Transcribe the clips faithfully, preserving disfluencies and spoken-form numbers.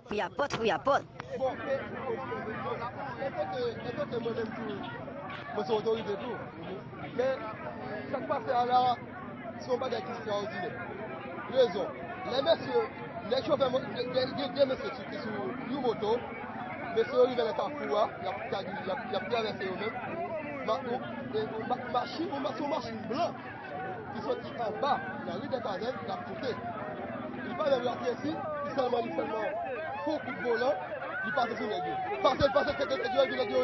Fouy a pòt, fouy a pòt. Bon, e, e, e, e, e, e, e, mwen menm tou, mwen se otorite tou. Men, sa k pase a la, se yon bagay ki ekstraòdinè. Rezon. Lè mesye, nèg chofè mo-, gen, gen, gen de mesye ki, ki sou yon moto, mesye yo rive nan kafou a, y ap, y ap, y ap, y ap travèse yo menm. Ma-, ou, e, ou, ma-, machin, ou, ma-, se yon machin blan ki soti anba, nan ri dè Kazèn, l ap moute. Li pa menm rate si, li sèlman, li sèlman fè yon kout volan, li pase sou nèg yo. Pase, pase, pase nèg yo, epi nèg yo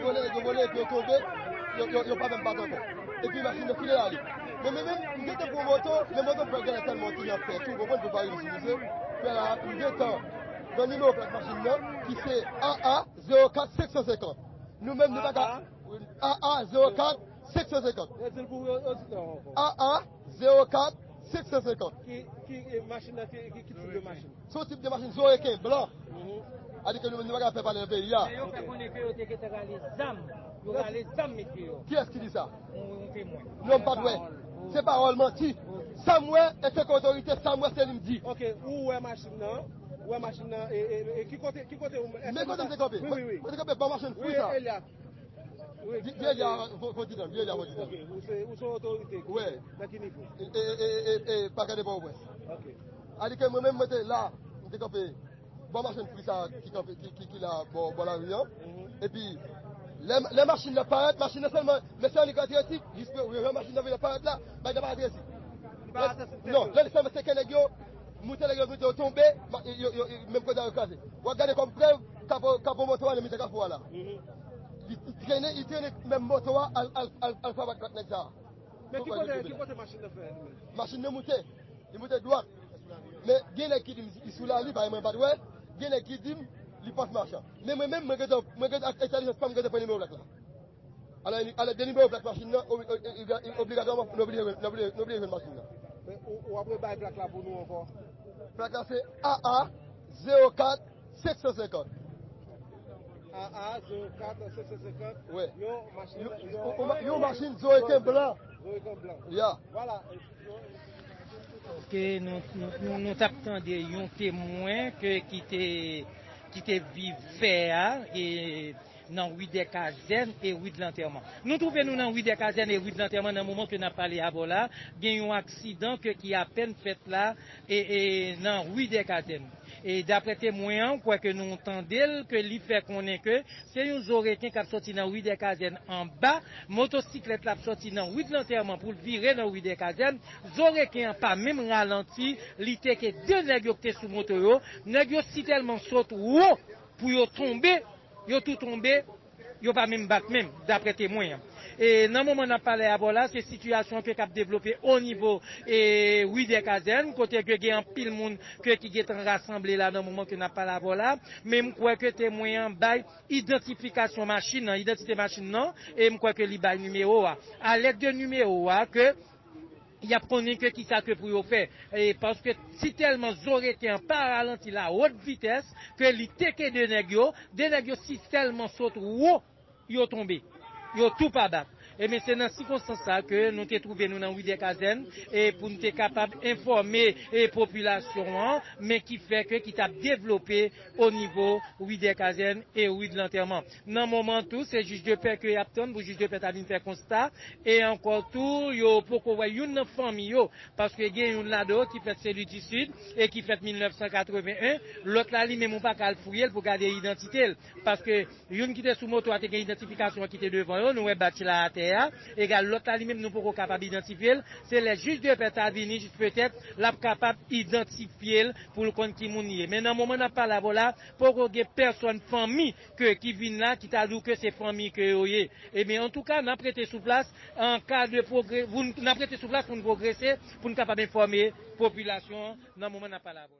vole, nèg yo vole, epi yo tonbe, yo, yo, yo pa menm bat ankò. Epi machin nan file ale. Men, men, men, m gentan pran moto, men moto m pran genlè tèlman ti jan fè tou, konprann, pou pa rive sou misye. Fè la, m gentan nan nimewo plak machin nan, ki se A A zewo kat senk san senkant. Nou menm, nou pa ka, A A zewo kat senk san senkant. Redil pou yo, yo di non ankò. A A zewo kat senk san senkant. Ki, ki, e, machin nan, ki, ki, ki tip de machin? Se yon tip de machin zoreken blan. Mhm. A di ke nou menm nou pa ka fè pale nan peyi a. Men yo fè konnen ke yo te gentan rale zam. Yo rale zam met yo. Kiyès ki di sa? Yon, yon temwen. Non, m pa t wè. Se pawòl manti. Sa m wè, e se ke otorite, sa m wè, se li m di. Ok, ou wè machin nan, ou wè machin nan, e, e, e, ki kote, ki kote ou, men kote m te kanpe? Wi, wi, wi. Mwen te kanpe bò machin fri sa. Wi, Elias. Wi, di, di Elia, fò, fò di dan, di Elia, fò di dan. Ok, ou se, ou se otorite. Wi. Nan ki nivo? E, e, e, e, e, pa gade Pòtoprens. Ok. A di ke mwen menm, mwen te la, mwen te kanpe bò machin fri sa ki kanpe, ki, ki, ki la bò, bò lari an. Mhm. Epi, lè, lè machin nan parèt, machin nan sèlman, mesye annik rete resi, jis yo, yo, machin nan vin parèt la, bay nan parèt resi. Li pa atè sou tèt. Non, lè sèlman se ke nèg yo, moute nèg yo, moute yo tonbe, ma-, yo, yo, yo, menm kote yo kraze. W ap gade kòm prèv, kapo, kapo moto a nan mitan kafou a la. Mhm. Li, li trennen, li trennen menm moto a, al, al, al, al frape ak nèg sa a. Men ki kote, ki kote machin nan fè li menm? Machin nan moute. Li moute dwat. Men gen nèg ki di m li sou lari, paske mwen pa t wè. Gen nèg ki di m li pase machan. Men mwen menm, mwen gentan, mwen gentan ak entèlijans pa m, mwen gentan pran nimewo plak la. Alò, alò, de nimewo plak machin nan, o-, o-, o-, obligatwaman, nou oblije, nou oblije, nou oblije jwenn machin nan. Men ou, ou ap rebay plak la pou nou ankò? Plak la se A A zewo kat senk san senkant. A A zewo kat senk san senkant. Wi. Yon machin, yon, yon, yon machin zoreken blan. Zoreken blan. Ya. Vwala. Ke nou, nou, nou, nou t ap tande yon temwen ke, ki te, ki te viv fè a, e nan ri dè Kazèn e ri de Lantèman. Nou twouve nou nan ri dè Kazèn e ri de Lantèman nan moman ke n ap pale avè w la. Gen yon aksidan ke, ki apèn fèt la, e, e nan ri dè Kazèn. E daprè temwen an, kwè ke nou tande l, ke li fè konnen ke se yon zoreken k ap sòti nan ri dè Kazèn anba, motosiklèt la ap sòti nan ri de Lantèman pou l vire nan ri dè Kazèn. Zoreken an pa menm ralanti, li teke de nèg yo ki te sou moto yo. Nèg yo sitèlman sot wo pou yo tonbe, yo tou tonbe, yo pa menm bat menm, daprè temwen an. E nan moman n ap pale avè w la, se sitiyasyon ke k ap devlope o nivo, e, ri dè Kazèn, kote ke gen anpil moun ke ki gentan rasanble la nan moman ke n ap pale avè w la. Men m kwè ke temwen an bay idantifikasyon machin nan, idantite machin nan, e m kwè ke li bay nimewo a. A lèd de nimewo a ke y ap konnen ke kisa ke pou yo fè. E paske si tèlman zoreken an pa ralanti la wot vitès, ke li teke de nèg yo, de nèg yo si tèlman sot wo, yo tonbe. Yo tou pa bat. Ebyen, se nan sikonstans sa ke nou te twouve nou nan ri dè Kazèn, e pou n te kapab enfòme, e popilasyon an, men ki fè ke ki t ap devlope o nivo ri dè Kazèn e ri de Lantèman. Nan moman tou, se jij de pè ke y ap tann pou jij de pè ta vin fè konsta. E ankò tou, yo poko wè youn nan fanmi yo, paske gen youn ladan yo ki fèt Seli di Sid e ki fèt mil nèf san katreven en, lòt la li menm ou pa ka al fouye l pou gade idantite l, paske youn ki te sou moto a te gen idantifikasyon an ki te devan yo, nou wè badj la atè a, egal lòt la li menm nou poko kapab idantifye l, se lè jij de pè ta vini jis petèt l ap kapab idantifye l pou l konn ki moun li ye. Men nan moman n ap pale avè w la, poko gen pèsòn fanmi ke, ki vin la, ki ta di w ke se fanmi ke yo ye. Ebyen, antouka, n ap rete sou plas, an ka de pwogre-, pou n, n ap rete sou plas pou n pwogrese, pou n kapab enfòme popilasyon an nan moman n ap pale avè w.